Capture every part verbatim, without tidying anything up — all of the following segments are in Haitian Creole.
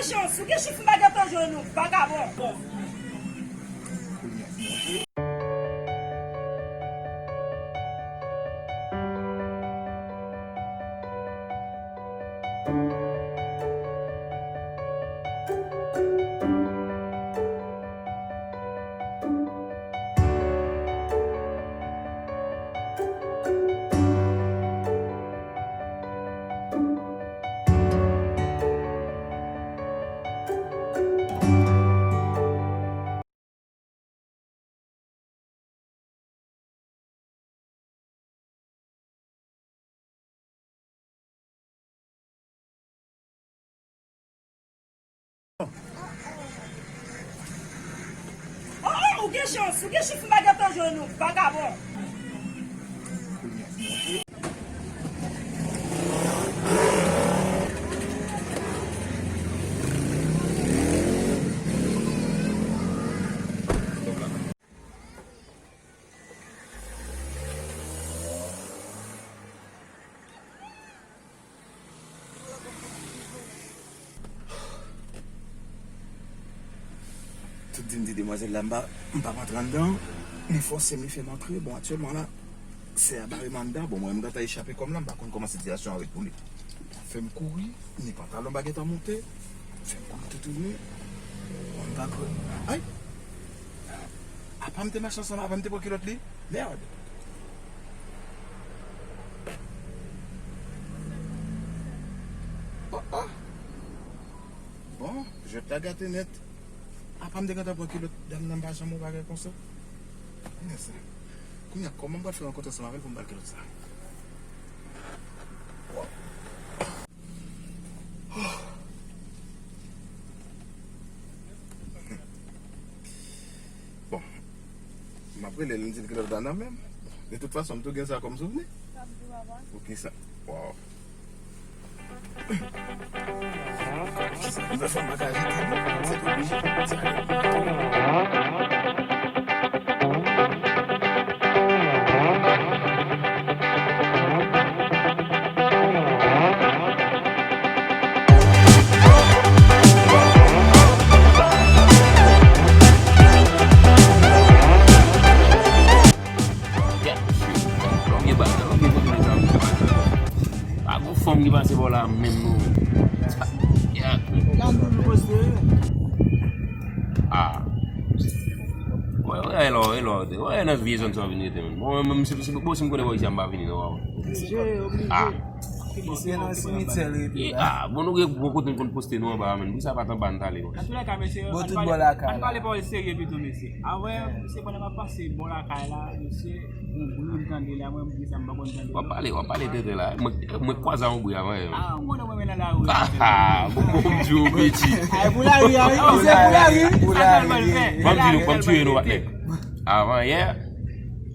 Chans, ou gen chif m pa gentan jwenn ou, vagabon. Oh, oh, ou gen chans, ou gen chif m pa gentan jwenn ou, vagabon. Tout di m di demwazèl la, m pa, m p ap antre anndan, li fòse m, li fè m antre. Bon, aktyèlman la, sè a bare m anndan. Bon, mwen, m gentan echape kò m la, m pa konn kòman sitiyasyon an ret pou li. Fè m kouri, ni pantalon m pa gentan monte, fè m kouri toutouni. Bon, m pa kwè. Ay! Apa m te mache ansanm, apa m te pran kilòt li? Mèd! Oh, oh! Bon, jwèt la gate nèt. Apa m te gentan pran kilòt dam nan, m pa janm wè bagay konsa. Men sa. Kounye a, kòman m pral fè rankontre ansanm avè l pou m ba l kilòt sa? Bon, m ap rele l, m di l kilòt la nan men m. De tout fason, m tou gen sa kòm souvni. Poukisa? Waw. Pa gon fanm ki pase bò la menm non. Ah. Wè, wè, elò, elò, wè, nan vye zòn sa w vin rete menm. Bon, menm si, si, bon, si m konnen bò isi a, m pa vini non, waw. Oblije, oblije. Ah. Misye nan simityè l rete la. Ah, bon, nou gen bon kote n konn poste nou anba a, menm. Pou sa pa t anba n t ale, bon. Nan tou lè ka, mesye, bon, tout bò lakay la. Ann pale pawòl serye pito, mesye. Avè, misye pandan m ap pase bò lakay la, misye, bon, bri m tande la, mwen, m di sa m pa konn tande. W ap pale, w ap pale tenten la. Mwen, mwen kwaze a yon bri avan yè. Ah, m konnen mwen menm nan lari. Ah, ah, bon, bon, m di w, Beti. Ay, pou lari a, wi. Misye pou lari. Pou lari. Ban m di nou, ban m tiye nou, patnè. Avan yè,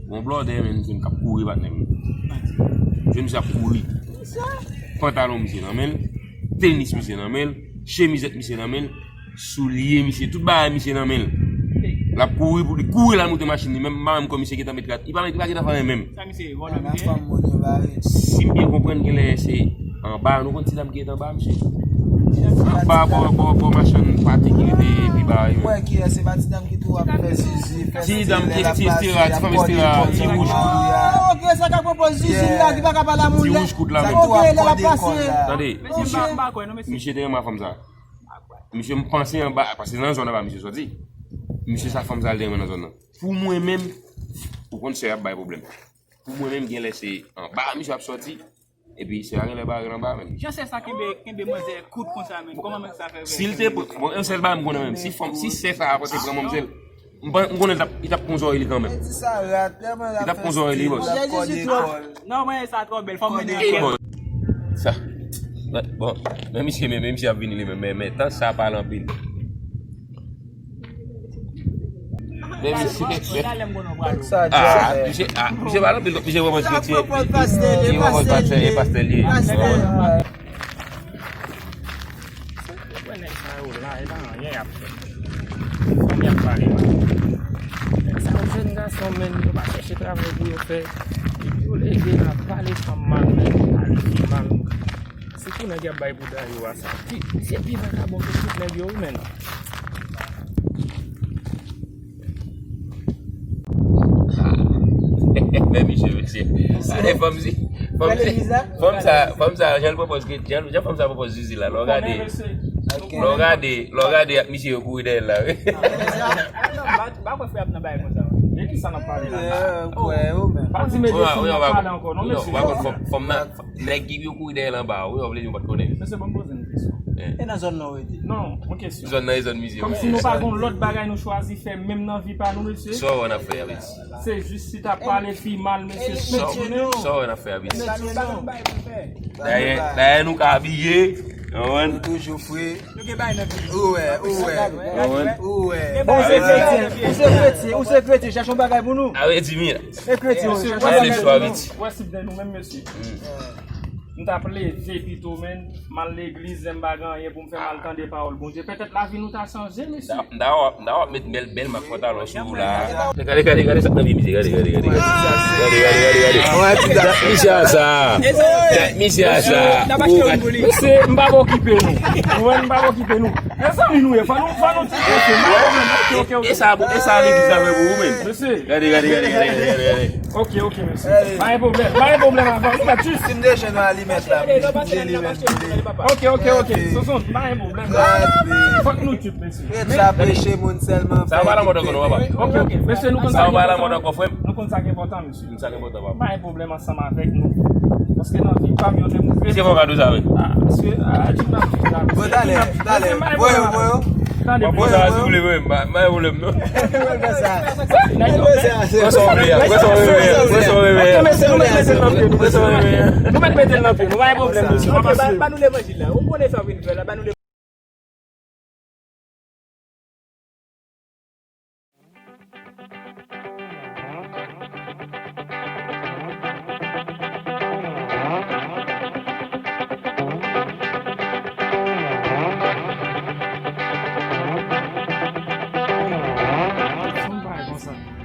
yon blòdè, men, misye m k ap kouri, patnè m. Jwenn misye ap kouri. Pantalon misye nan men l, tenis misye nan men l, chemizèt misye nan men l, soulye misye, tout bagay misye nan men l. L ap kouri pou li kouri, l al moute machin li, menm m pa menm kwè misye gentan met rat, li pa, li pa gentan fè anyen menm. Sa misye, vòlè misye? Si m byen konprann, genlè se anba, nou konn ti dam ki rete anba, misye? Anba, bò, bò, bò machann pate ki rete pi ba yo. Mwen kwè ki se pa ti dam ki tou ap fè zizi, fè ti dam ki ti estera, ti fanm estera, ti wouj kout. Oh, ok, sa k ap pran pòz zizi la, ki pa ka pale a moun. Ti wouj kout la menm. Ok, lè l ap pase. Tande. Mesye, m pa, m pa kwè non, mesye. Misye te renmen fanm sa. Misye, m panse anba, paske nan zòn anba misye sòti. Misye, sa fanm sa l te renmen nan zòn nan. Pou mwen menm, ou konn sè ap bay pwoblèm. Pou mwen menm, genlè se anba misye ap sòti, epi sè a genlè bare l anba menm. Jan sè sa kenbe, kenbe manzè kout konsa menm, kòman manzè sa fè vre? Si l te pran, bon, yon sèl bagay m konnen menm, si fanm, si sè sa a te pran manmzèl, m pa, m konnen l t ap, li t ap pran zòrèy li kanmenm. Li t ap pran zòrèy li, bòs. Non, mwen, sa twò bèl, fò m mennen anpil. Sa, bon, men misye, men, men misye ap vini li menm, men, men tan sa pale anpil. Men misye, ah, misye, ah, misye pale anpil, misye vrèman ti, ti, ti, vrèman pastè, e pastè li ye. Wè nèg sa yo la, e pa anyen y ap fè. Fanm y ap pale, man. Nèg sa yo jèn gason, menn, yo pa chèche travay pou yo fè. Epi yo leve la, pale fanm mal, menn, pale fi mal. Se Pou nèg y ap bay pou Dayo a sa. Pi, misye pi vakabon ke tout nèg yo, wi, menn. Men misye, mesye. Ale, fanm si, fanm si, fanm sa, fanm sa, jan l pwopòz, jan, jan fanm sa pwopòz Zizi la. Lè w gade, lè w gade, lè w gade ak misye yo kouri dèyè l la, wi. Pa kwè frè ap nan bagay konsa. De ki sa n ap pale la? Pa di medye fanm nan pale ankò, non, mesye. Fòm nan, nèg ki yo kouri dèyè l anba, wi, w vle di w pa t konnen. Mesye, ban m poze yon kesyon. E nan zòn nan w rete? Non, yon kesyon. Zòn nan e zòn mizè. Kòmsi nou pa gon lòt bagay nou chwazi fè menm nan vi pa nou, mesye? Sa w wè n ap fè avè ti? Se jis chita pale fi mal, mesye, tout jounen. Sa w wè n ap fè avè ti? Dayè, dayè nou ka abiye, w konprann? Nou toujou fre. Nou gen bagay nan vi. Ou wè, ou wè. Ou wè. Bon, ou se kretyen, ou se kretyen, ou se kretyen, chache yon bagay pou nou. Avè ti, mi la. E kretyen, chache yon bagay pou nou. Wè si byen nou menm, mesye. M t ap leve pito, menn, m al legliz, lè m pa gen anyen pou m fè, m al tande pawòl Bondye. Petèt lavi nou ta chanje, mesye. M ta wè, m ta wè met bèl, bèl mak pantalon sou ou la. Gade, gade, gade sa k nan pye misye, gade, gade, gade, gade. Gade, gade, gade, gade. Dat misye a sa. Dat misye a sa. Mesye, m p ap okipe nou. Ou wè, m p ap okipe nou. Mezanmi nou ye, fò nou, fò nou ti konseye. Ok, ok, ok. E sa, e sa legliz la fè pou ou menm? Mesye. Gade, gade, gade, gade, gade, gade. Ok, ok, mesye. Pa gen pwoblèm, pa gen pwoblèm avè w. Nou mèt jis. Si m deje nou alimèt la, m deje li menm. Ok, ok, ok. Sonson, pa gen pwoblèm. Fòk nou tchip, mesye. Ret la preche moun sèlman. Sa pa lanmò ankò non, papa. Ok, ok. Mesye, nou konn sa ki enpòtan. Nou konn sa ki enpòtan, mesye. Sa ki enpòtan, papa. Pa gen pwoblèm ansanm avèk nou. Paske nan vi pa m yo te move. Mesye, fò w ka di sa, wi. Ah, mesye, ah, di m nan vi la, mesye. Bon, talè, talè. Voye yo, voye yo. Tande, bon, sa, si w vle, voye m, pa, pa gen pwoblèm, non. Pran sa w vle a, pran sa w vle a, pran sa w vle a. Ok, mesye, nou mèt mete l nan pye nou. Pran sa w vle a. Nou mèt mete l nan pye nou, pa gen pwoblèm, mesye. Ok, ba, ba nou levanjil la. Ou konnen sa w vin fè la, ba nou levanjil.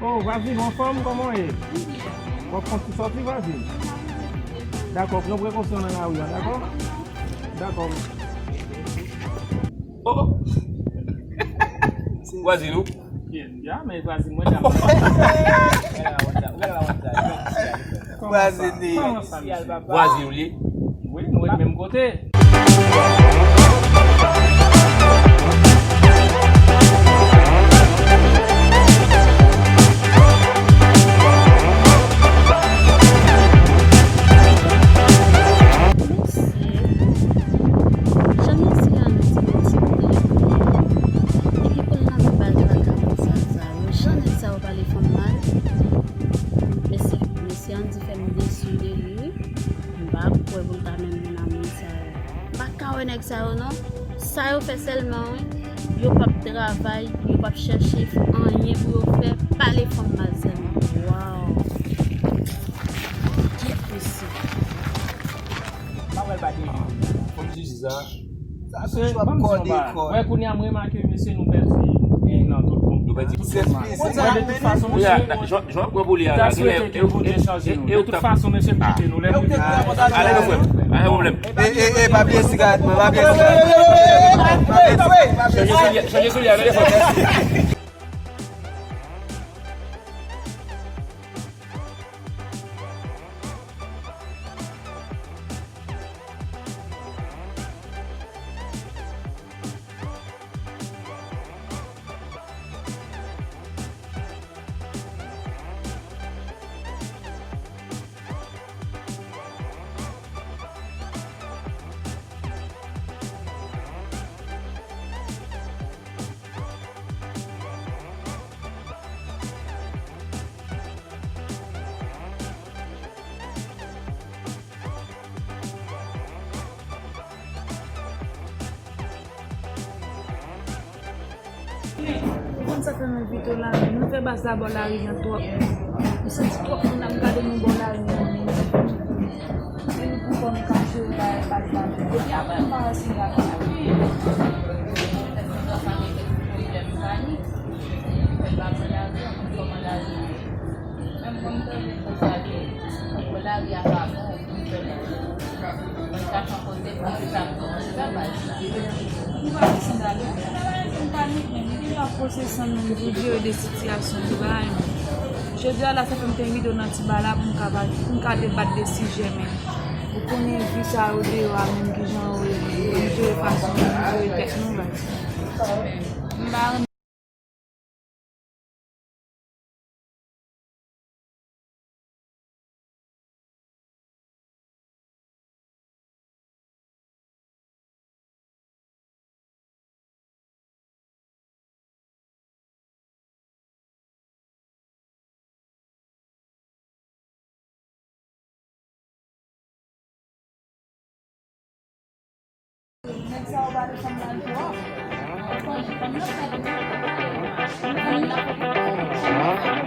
Oh, vwazin, anfòm, kòman w ye? W ap fè yon ti sòti, vwazin? Dakò, pran prekosyon nan lari a, dakò? Dakò. Oh, oh. Vwazin ou? Ya, men vwazin mwen, dam. Vwazin li. Vwazin ou li ye? Wi, nou ret menm kote. Mesye, jan mesye a nan ti mèt ti kote li ye, epi pou l nan men baz vakabon sa, sa yo, jan nèg sa yo pale fanm mal. Mesye, mesye Andy fè m desi de li, wi. M pa kwè pou l ta menm vin nan moun sa yo. M pa ka wè nèg sa yo non. Sa yo fè sèlman, wi. Yo p ap travay, yo p ap chèche anyen pou yo fè, pale fanm mal sèlman. Waw. Kyèt mesye. Pa wè l pa deje. Fò m di sa. Mesye, ban m di yon bagay. Wè, kounye a, m remake, mesye, nou pèdi, e, nan tout bon. Nou pèdi. Tout bon. Wè, de tout fason, mesye, jan w ap pran pou li a la, ta swete ke Bondye chanje nou. De tout fason, mesye, m kite nou. Lè nou ale, nou frè m. Pa gen pwoblèm. E, e, e, pa bliye sigarèt mwen, pa bliye sigarèt mwen. Chanje soulye, chanje soulye a, gade fò. Ou konn sa fè m envite w la, nou fè baz la bò lari an twòp. M santi twòp moun ap gade nou bò lari an. Epi pou fò nou ka jere bagay baz la. Epi apre m pa wè si la. Menm mwen m te vin pou sa, tankou lari a pa bon, pou m fè mwen kache yon kote pou m M pa di sandal, non. M pa nèg menm, m gen dwa pwosese moun pou jere de sitiyasyon, de bagay, men jodi a la, sa fè m te envite w nan ti ba la pou m ka, pou m ka debat de sijè, men ou konnen vi sa yo deyò a menm, kijan yo ye, pou m jere fason m jere tèt nou, baz. M pa renmen Nèg sa yo pale fanm nan twòp. Fanm nan fèt wi. Fanm nan fèt wi.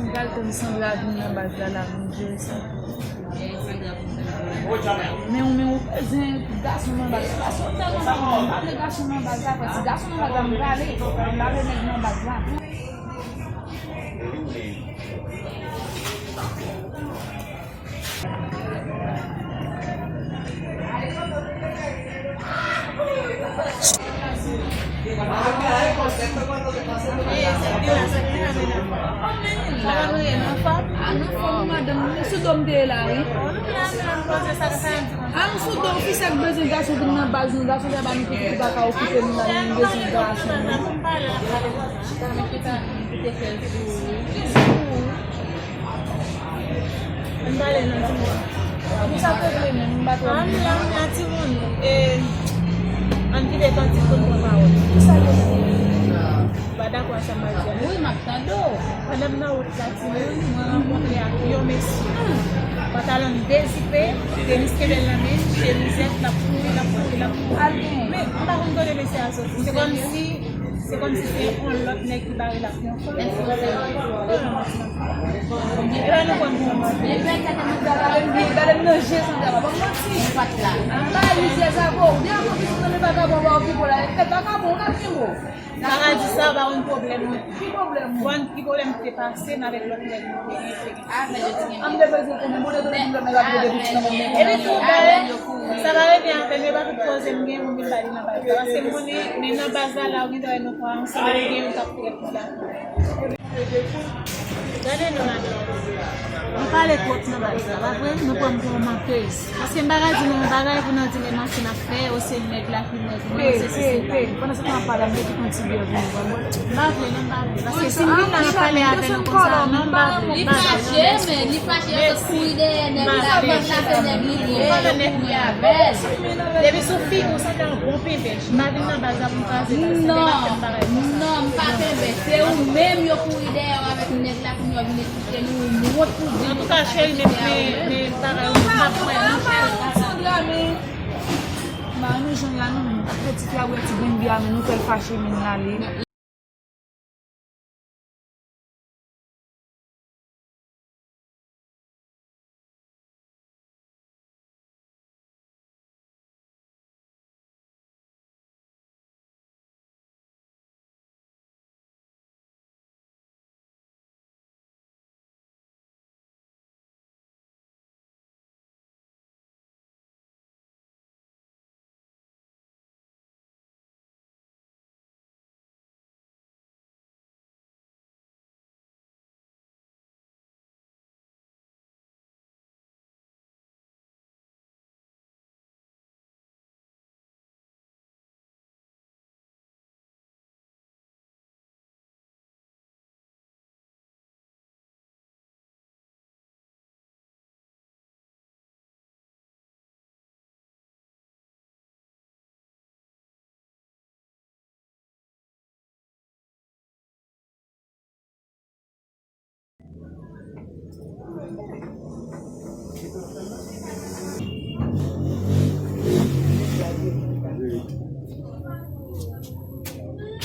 M pral tann Sandra vin nan baz la, la vin jere sa. Men ou, men ou bezwen gason nan baz. Gason tèlman pa bon, m pa vle gason nan baz la, frè. Si gason nan baz la, m prale. M pa vle nèg nan baz la. Anfòm, madanm, m sou do m te ye la, wi. A, m sou do, ki sa k bezwen gason vin nan baz nou, gason sa pa nou ki, ki pa ka okipe nou la, nou bezwen gason. Ann pale non, timoun. Kisa w te vle menm, m pa twò byen. Ann la, m la, timoun. E, ann kite kantik pou n pran pawòl. Kisa l te vle? Ou pa dakò ak sa m ap di a? Wi, m ap tande w. Pandan m nan wout la, timoun, mwen rankontre ak yon mesye. Pantalon l dezipe, tenis kenbe l nan men, chemizèt, l ap kouri, l ap kouri, l ap kouri. Men, m pa konn kote mesye a soti. Se kòmsi Se kòmsi se yon lòt nèg ki bare l ak yon fanm. Èske w sèl? Epa nou konn kòman se. Gade m nan je Sandra, pa manti. Ou pa t la. M pa li je sa pou ou. Byen konplis nan men vagabon pa okipe w la. Fè vagabon, ou ka kenbe w. Sara di sa pa yon pwoblèm. Ki pwoblèm ou? Bon, ki pwoblèm ki te pase m avèk lòt nèg nou te gen? An m te bezwen konnen, bon, de tout lè m ap rete pitit nan men. Epi tou, bagay, sa pa rete avè m, e pa tout koze m gen pou m vin ba li nan baz la. Paske m konnen, men nan baz la, la ou gen dwa nou pran ansanm, ou gen yon k ap fè pou la. Gade non, madanm. Nou pale twòp nan baz la, pa vre? Nou pran m pou yon mantèz. Paske m pa ka di nou yon bagay pou nan di men manti n ap fè, o se nèg la ki nèg mwen, se si se pa. Pandan se tan w ap pale a, m te kite yon ti byè pou nou pran. M pa vle, non, m pa vle. Paske si m vin la, m ap pale avè nou konsa, non, m pa vle. Li fache, men li fache, yo sot kouri dèyè nèg la, pandan se nèg li ye, yo kouri avè l. Depi sou figi w sanble yon bon penbèch, m pa vin nan baz la pou m kraze baz la, se pa fè m bagay konsa. Non, m pa penbèch, se ou menm yo kouri dèyè w avèk nèg la, kounye a w vin Gen nou wont pou di nou. Antouka, cheri, men, men, men, bagay yo, m ap wè, non, cheri. Sandra, men, ba nou jwenn la, non, men, apre ti fi a bwè ti grenn bia, men nou fè l fache, men l ale.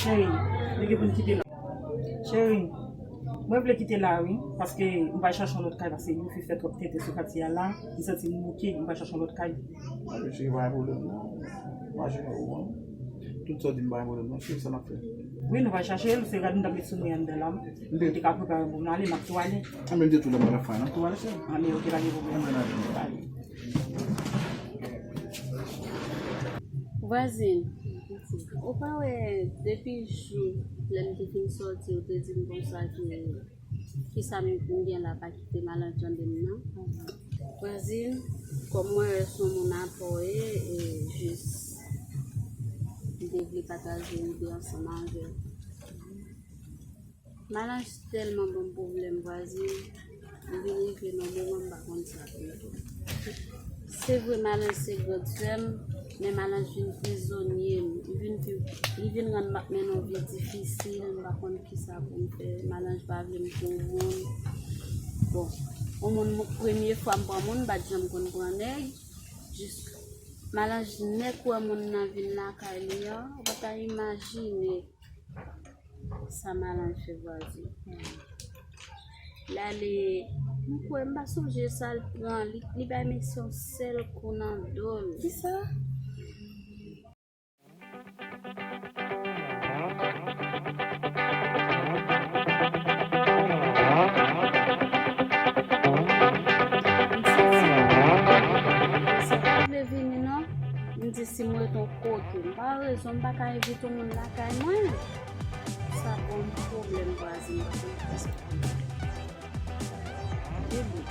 Cheri, li gen pou n kite la. Cheri. Mwen vle kite la, wi, paske m pral chache yon lòt kay, paske yon fi fè twòp tenten sou katye a la, m santi m bouke, m pral chache yon lòt kay. Mwen vle cheri pa gen pwoblèm, non. Mache nan ou an. Tout sa w di m pa gen pwoblèm, non. Cheri, sa n ap fè? Wi, nou pral chache l, se rad m t ap met sou mwen anndan la. M te ka prepare pou m ale, m ap tou ale. Anben, m te tou la, m ap fè, n ap tou ale, cheri. Anben, ok, pa gen pwoblèm. Anben, anben. Vwazin, ou pa wè depi jou lè m te fin sòti, ou te di m konsa ke kisa m gen la pa kite Malanj tande m nan. Vwazin, kòm mwen wè se yon moun apa w ye, e jis m te vle pataje ide ansanm avè w. Malanj tèlman ban m pwoblèm, vwazin. M vin rive nan moman m pa konn sa pou m fè. Se vre, Malanj se gran sè m, men Malanj vin prizonye m. Li vin, li vin rann m ap mennen yon vi difisil, m pa konn kisa pou m fè. Malanj pa vle m pou moun. Bon, yon moun, premye fwa m pran moun, m pa t janm konn pran nèg. Jis Malanj nèk wè moun nan vin lakay li an, ou pa ta imajine. Sa Malanj fè vwazin. L ale, m kwè, m pa sonje sa l pran. Li, li bay mesye yon sèl kou nan do l. Kisa? M santi, m santi m vle vini non. M di si m ret yon kote, m pa rezon, m pa ka envite yon moun lakay mwen. Sa ban m pwoblèm vwazin, vwazin. Baby,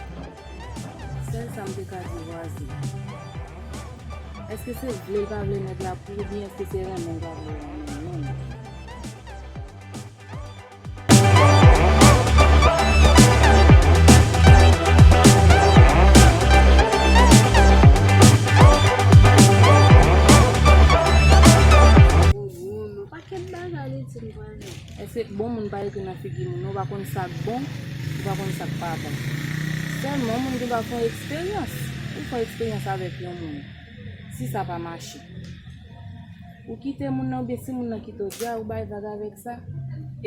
sèl sa m te ka di vwazin. Èske se vle l pa vle nèg la pou ou, oubyen èske se renmen l pa vle renmen l? Non, non. Bon, bon, yon pakèt bagay li di m vwazin. Èske bon moun pa ekri nan figi moun? Ou pa konn sa k bon, ou pa konn sa k pa bon. Sèlman, yon moun gen dwa fè yon eksperyans. Ou fè eksperyans avèk yon moun. Si sa pa mache, ou kite moun nan, oubyen si moun nan kite w, di a ou bay vag avèk sa.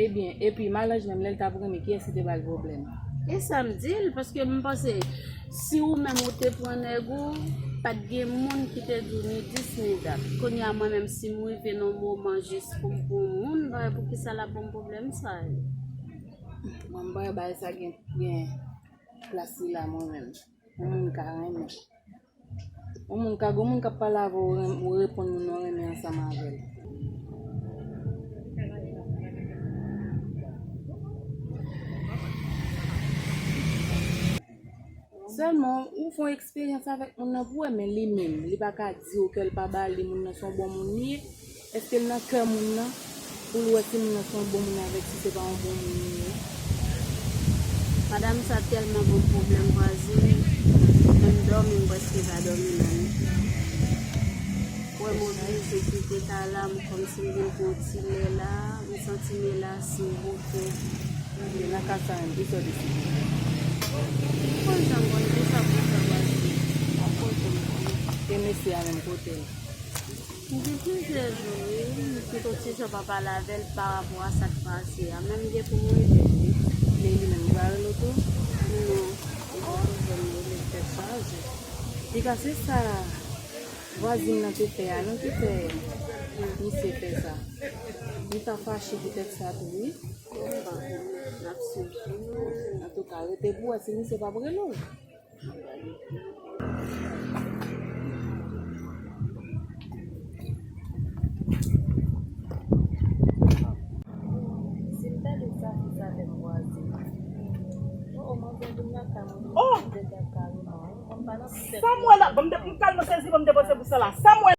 Ebyen, epi Malanj menm, lè l t ap renmen, kiyès ki te ba l pwoblèm? E sa m di l, paske m panse, si ou menm ou te pran nèg ou, pa t gen moun ki te di w ni dis ni dat. Kounye a mwen menm, si m rive nan moman jis pou m pran moun, bagay, poukisa l ap ban m pwoblèm sa yo? Mwen, m pa wè bagay sa gen, gen plas li la mwen menm. Yon moun ka renmen. Yon moun ka, yon moun k ap pale avè w, ou ren-, ou reponn moun nan, ou renmen ansanm avè l. Sèlman, ou fè yon eksperyans avèk moun nan pou wè, men li menm, li pa ka di w ke l pa ba li, moun nan se yon bon moun li ye. Èske l nan kè moun nan pou l wè si moun nan se yon bon moun avèk, si se pa yon bon moun li ye? Madanm sa tèlman ban m pwoblèm vwazin, menm dòmi m prèske pa dòmi menm. Wè m oblije kite kay la, m kòmsi m vin pran ti lè la, m santi m elaji, m bouke. Nan ka sa menm, kisa w deside fè? M konn sa m konn, kisa pou m fè vwazin? M ap poze m konnen. E mesye a menm kote l? M gen plizyè jou, wi, m kite yon ti jan pa pale avè l pa rapò a sa k pase a. Men m gen pou m rele l, wi. Men li menm, li pa rele w tou? Non, li poko janm rele m. Tèt chaje. Piga se sa vwazin nan te fè a, non, ki fè misye fè sa. Li ta fache poutèt sa tou, wi. M pa konnen, n ap swiv. Antouka, rete pou w wè si misye p ap rele w. Si m tande sa fi sa fè m vwazin. Oh, oh, manzè vin nan kay mwen, oh! Deja kareman, wi. Mwen pa nan tèt. Sa m wè la, bon, m de-, m tèlman sezi, bon, m depanse pou sa la. Sa m wè